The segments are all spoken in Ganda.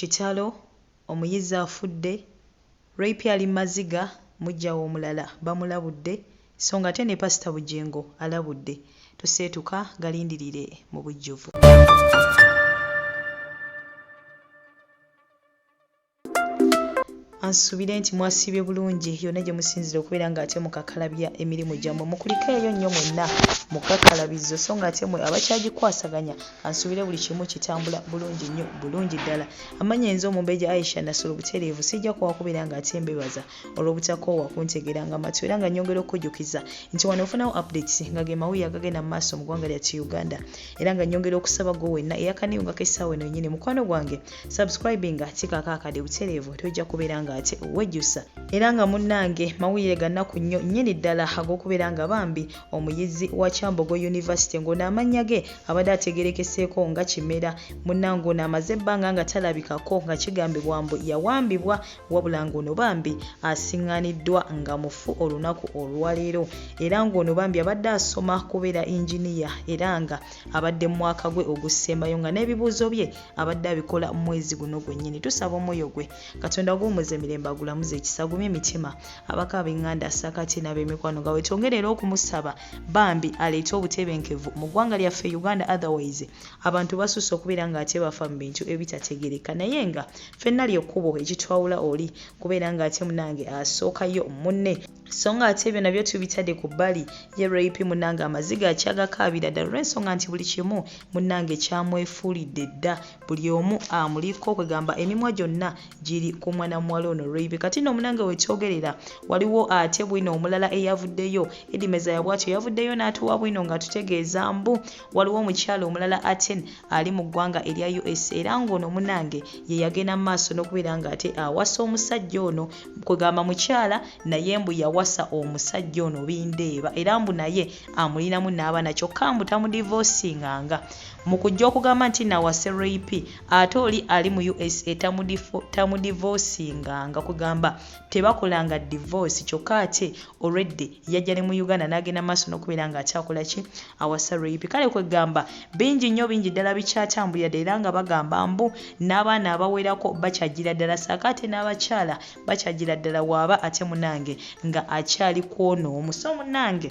Kitalo! Omuyizi afudde, Ray P ali mu maziga, muggya we omulala bamulabudde so ng'ate ne Pasita Bugingo alabudde. Toseetuka, galindirire mu bujjuvu. Ansubire nti mwasiibye bulungi yonna gye musinzira okubeera ng'ate mukakkalabya emirimu gyammwe. Mukulikeeyo nnyo mwenna mu kakkalabizo so ng'ate mwe abakyagikwasaganya kansubire buli kimu kitambula bulungi nnyo bulungi ddala. Amannya nze Omumbejja Aisha Nassolo butereevu sijja kukoowa kubeera ng'ate mbebaza olw'obutakoowa kuntegeranga matu era nga nnyongera okukujjukiza nti wano ofunawo updates nga ge mawulire agagenda mu maaso mu ggwanga lyattu Uganda era nga nnyongera okusaba gwe wenna eyakaniyungako essaawa eno yennyini mukwano gwange Subscribinga kikako akade butereevu tojja kubeera nga ate wejjusa. Era nga munnange mawulire ga nnaku nnyo nnyini ddala ag'okubeera nga bambi omuyizi wa Kyambogo University ng'ono amannya ge abadde ategeerekeseeko nga Kimera munnange ono amaze ebbanga nga talabikako nga kigambibwa mbu yawambibwa wabula ng'ono bambi asiŋŋaaniddwa nga mufu olunaku olwaleero era ng'ono bambi abadde asoma kubeera yinginiya era nga abadde mu mwaka gwe ogusembayo nga n'ebibuuzo bye abadde abikola mwezi guno gwennyini. Tusaba omwoyo gwe Katonda aguwummuze mirembe agulamuze ekisa agumye emitima abako ab'enganda assaako ate n'ab'emikwano nga wetwongera era okumusaba bambi aleete obutebenkevu mu ggwanga lyaffe Uganda otherwise abantu basusse okubeera nga ate bafa mu bintu ebitategereka naye nga ffenna ly'ekkubo ekitwawula oli kubeera nga ate munange asookayo munne. So nga ate ebyo nabyo tubitade ku bbali, ye Ray P munnange amaziga akyagakaabira ddala olw'ensonga nti buli kimu munnange kyamwefuulidde dda buli omu amuliko kwegamba emimwa gyonna giri ku mwana muwala ono Ray P. Kati nno munnange wetwogerera waliwo ate bwino omulala eyavuddeyo Eddie Mezaya bwatyo yavuddeyo n'atuwa bwino ng'atutegeeza mbu waliwo omukyala omulala ate ali mu ggwanga erya usa era ng'ono munnange ye yagenda mu maaso n'okubeera ng'ate awasa omusajja ono kwegamba mukyala naye mbu yawasa omusajja ono bindeeba era mbu naye amulinamu n'abaana kyokka mbu tamudivoosinganga mu kujja okugamba nti nawase Ray P ate oli ali mu usa tamudivoosinganga kwegamba tebakolanga divorce kyokka ate already yajja ne mu Uganda n'agenda maaso n'okubeera nga akyakola ki awasa Ray P kale kwegamba bingi nnyo bingi ddala bikyatambulira ddala era nga bagamba mbu n'abaana abawerako bakyajjira ddala saako ate n'abakyala bakyagira ddala waaba ate munange nga akyali kwono omu so munange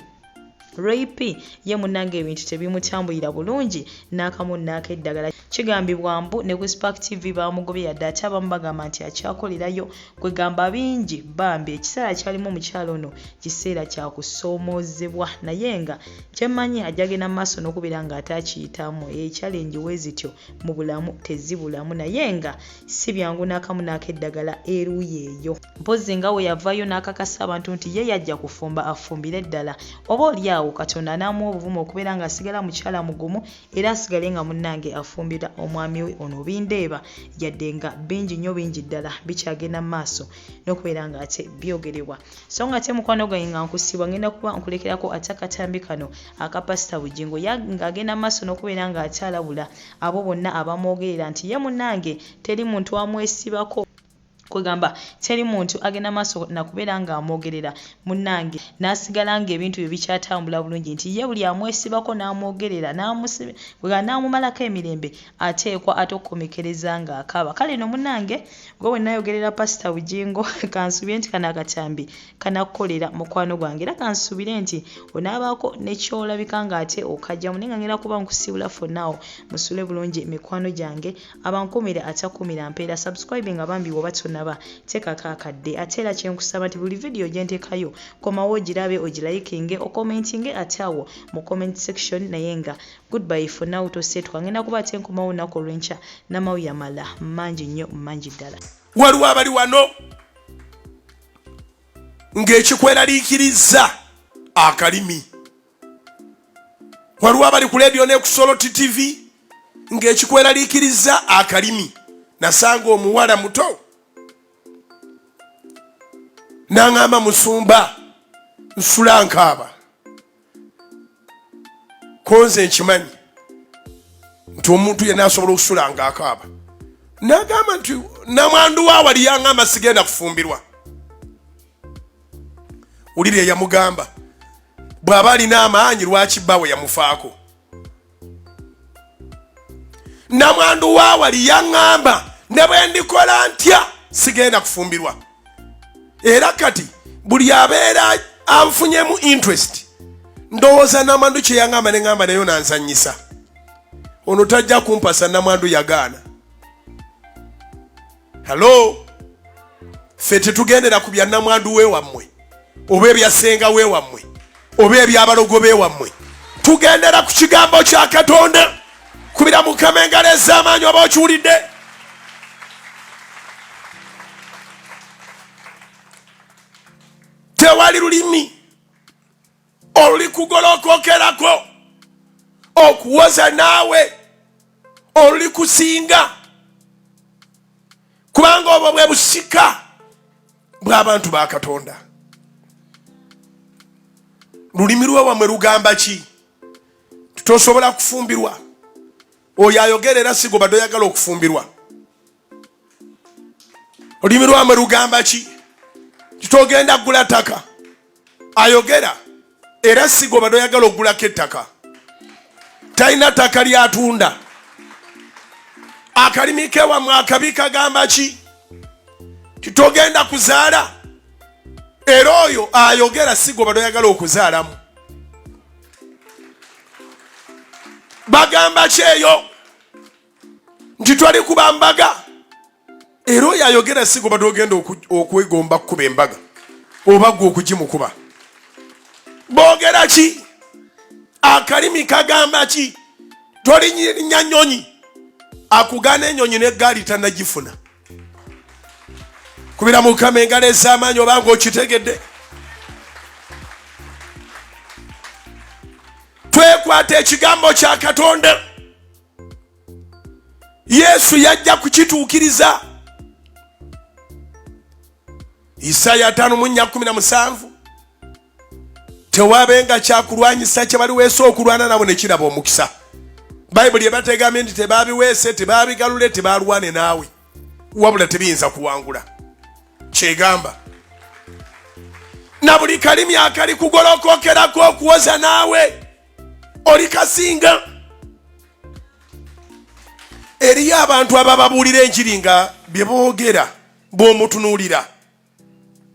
Ray P ye munange ebintu tebimutambulira bulungi n'akamu n'akeddagala kigambibwa mbu ne ku Spark TV baamugobye yadde ate abamu bagamba nti akyakolerayo kwegamba bingi bambi ekiseera kyalimu omukyala ono kiseera kya kusoomoozebwa naye nga kyemmanyi ajja genda mu maaso n'okubeera nga ate akiyitamu challenge wezityo mu bulamu tezibulamu naye nga si byangu n'akamu n'akeddagala eruuyi eyo. Mpozzi nga we yavaayo n'akakasa abantu nti ye yajja kufumba afumbire ddala oba oli awo Katonda anaamuwa obuvumu okubeera ng'asigala mukyala mugumu era asigale nga munnange afumbira omwami we ono Bindeeba yadde nga bingi nnyo bingi ddala bikyagenda mu maaso n'okubeera ng'ate byogerebwa. So nga ate mukwano gwange nga nkusiibwa ngenda kuba nkulekerako ate akatambi kano aka Pasita Bugingo ng'agenda mu maaso n'okubeera ng'ate alabula abo bonna abamwogerera nti ye munnange teri muntu amwesibako kwegamba teri muntu agenda maaso nakubeera ng'amwogerera munnange n'asigala ng'ebintu bye bikyatambula bulungi nti ye buli amwesibako n'amwogerera n'amumalako emirembe ateekwa ate okukomekereza ng'akaaba kale no munnange gwe wenna ayogerera Pasita Bugingo kansubire nti kano akatambi kanakukolera mukwano gwange era kansubire nti onaabaako nekyolabika nga ate okajjamu naye nga ngenda kuba nkusiibula for now musule bulungi mikwano gyange abankumire atakumira mpeera subscribe nga bambi woba tonaba tekako akadde ate era kyenkusaba nti buli vidiyo gyentekayo komawo ogirabe ogilikinge okomentinge ate awo mu comment section naye nga goodbye for now toseetuka ngenda kuba ate nkomawo olunaku olwenkya namawulire amalala mangi nnyo mangi ddala. Waliwo abali wano ng'ekikweraliikirizza akalimi waliwo abali ku leediyo ne ku soloti tv ng'ekikweraliikirizza akalimi nasanga omuwala muto nangamba musumba nsula nkaaba konze nkimanyi nti omuntu yenna asobola okusula nga akaaba nagamba nti namwandu waawali yangamba sigenda kufumbirwa wulira eyamugamba bw'aba alina amaanyi lwaki bbawe yamufaako namwandu waawali yaŋŋamba Ne bwe ndikola ntya sigenda kufumbirwa. Era kati buli abeera anfunyemu interest, ndowooza namwandu kye yaŋŋamba ne ŋŋamba naye onanzannyisa, ono tajja kumpasa, namwandu yagaana. Hallo, ffe tetugendera ku bya namwandu wewammwe oba ebya ssenga wewammwe oba ebyabalogo bewammwe, tugendera ku kigambo kya Katonda. Kubira Mukama engalo ez'amaanyi oba okiwulidde. Tewali lulimi olulikugoolokokerako okuwoza naawe olulikusinga, kubanga obwo bwe busika bw'abantu ba Katonda. Lulimi lwewamwe lugamba ki? Tosobola kufumbirwa. Oyo ayogera era si gobadde oyagala okufumbirwa. Olulimi lwamwe lugamba ki? Titogenda kugula ttaka. Ayogera era si gobadde oyagala okugulako ettaka. Talina ttaka lyatunda. Akalimi kewamwe akabi kagamba ki? Titogenda kuzaala. Era oyo ayogera si gobadde oyagala okuzaalamu. Bagamba ki eyo? Nti twali kuba mbaga. Era oyo ayogera si gobadde ogenda okwegomba kukuba embaga oba gwe okugimukuba. Boogera ki? Akalimi kagamba ki? Tolinnya nyonyi. Akugaana enyonyi n'eggaali tanagifuna. Kubira Mukama engalo ez'amaanyi obanga okitegedde. Twekwata ekigambo kya Katonda. Yesu yajja kukituukiriza. Isaaya 54:17, tewabenga kyakulwanyisa kye baliweesa okulwana nabo ne kiraba omukisa. Bayibuli ebategambye nti tebabiweese, tebabigalule, tebalwane naawe, wabula tebiyinza kuwangula. Kyegamba na buli kalimi akali kugolokokerako okuwoza naawe oli kasinga. Eriyo abantu abababuulira enjiri nga bye boogera bw'omutunuulira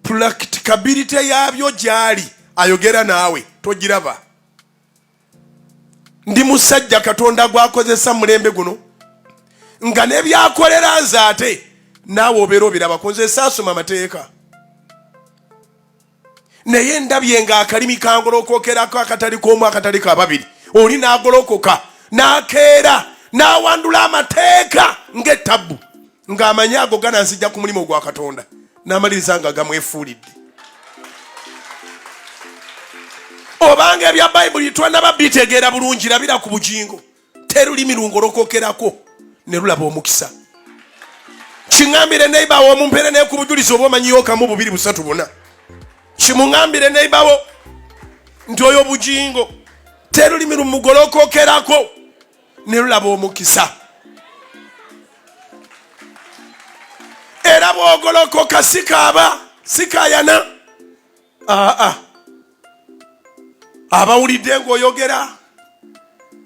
practicability yaabyo gyali ayogera naawe togiraba. Ndi musajja Katonda gwakozesa mulembe guno nga nebyakolera nze ate naawe obeera obirabako. Nze saasoma amateeka, naye ndabye nga akalimi kangolokokerako akatali k'omu akatali ka babiri, oli n'agolokoka n'akeera n'awandula amateeka ng'ettabbu ng'amanyi ago gananzijja ku mulimu gwa Katonda, n'amaliriza nga gamwefuulidde. Obanga ebya Bayibuli twanaba bitegeera bulungi, labira ku Bugingo, terulimi lungolokokerako ne lulaba omukisa. Kiŋambire neibawo omumpere naye ku bujulizi oba omanyiyo kamu bubiri busatu buna. Kimuŋambire neibawo nti oyo Bugingo terulimi lumugolokokerako ne lulaba omukisa. Era bw'ogolokoka sikaaba sikayana, aa abawulidde ng'oyogera,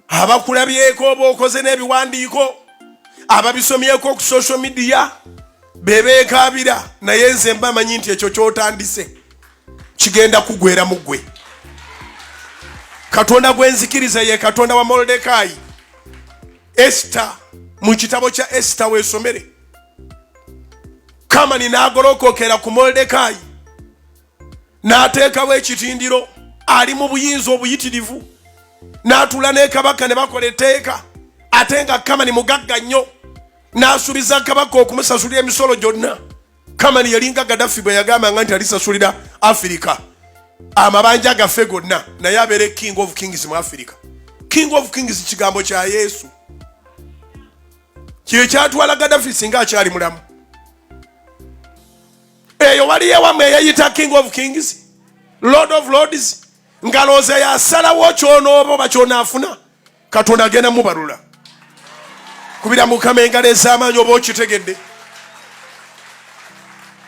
abakulabyeko oba okoze n'ebiwandiiko, ababisomyeko ku social media bebeekaabira, naye nze mba manyi nti ekyo ky'otandise kigenda kugwera mu ggwe. Katonda gwe nzikiriza ye Katonda wa Molodekayi. Esita, mu kitabo kya Esita weesomere, Kamani n'agolokokera ku Molodekayi n'ateekawo ekitindiro, ali mu buyinza obuyitirivu, n'atuula ne kabaka ne bakola etteeka, ate nga Kamani mugagga nnyo, n'asuubiza kabaka okumusasulira emisolo gyonna. Kamani yalinga Gaddafi bwe yagambanga nti alisasulira Afirika amabanja gaffe gonna, naye abeere king of kings mu Afirika. King of kings kigambo kya Yesu, kye kyatwala Gaddafi singa akyali mulamu. Eyo waliyo ewammwe eyeyita king of kings, lord of lords, ngalooza yasalawo kyonooba oba kyonaafuna. Katonda agenda mubalula. Kubira Mukama engalo ez'amaanyi oba okitegedde.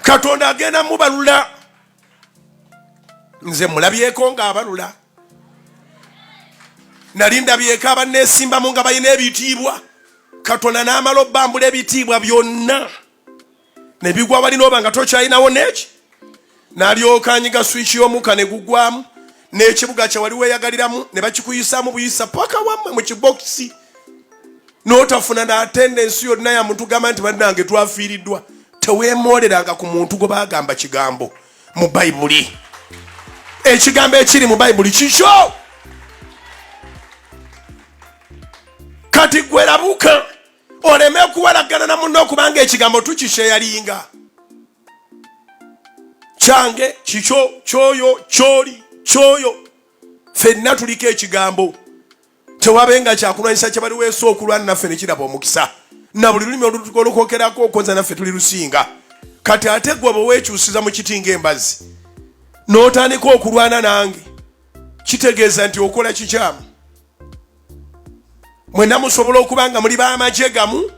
Katonda agenda mubalula. Nze mulabyeko ng'abalula, nali ndabyeko abanneesimbamu nga balina ebitiibwa. Katonda n'amala obbambula ebitiibwa byonna ne bigwa wali n'oba nga tokyalinawo n'eki, n'alyoka anyiga swiki y'omukka ne gugwamu, n'ekibuga kye wali weeyagaliramu ne bakikuyisaamu buyisa paka wammwe mu kibokisi, n'otafuna n'atenda ensi yonna ya muntu gamba nti bannange twafiiriddwa. Teweemooleranga ku muntu gwe baagamba kigambo mu Bayibuli. Ekigambo ekiri mu Bayibuli kikyo. Kati gwe labuka oleme kuwalagana na munno, kubanga ekigambo tukisheyalinga. Kyange, kikyo, kyoyo, kyoli, kyoyo, ffenna tuliko ekigambo. Tewabenga kyakulwanyisa kye baliweesa okulwana naffe ne kiraba omukisa, na buli lulimi olukwogerako okoza naffe tuli lusinga. Kati ate gwe bwe weekyusiza mu kiti ng'embazzi n'otandika okulwana nange, kitegeeza nti okola kikyamu. Mwenna musobola okuba nga muli b'amagye gamu,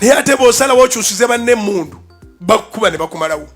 naye ate bw'osalawo okyusize banne emmundu, bakukuba ne bakumalawo.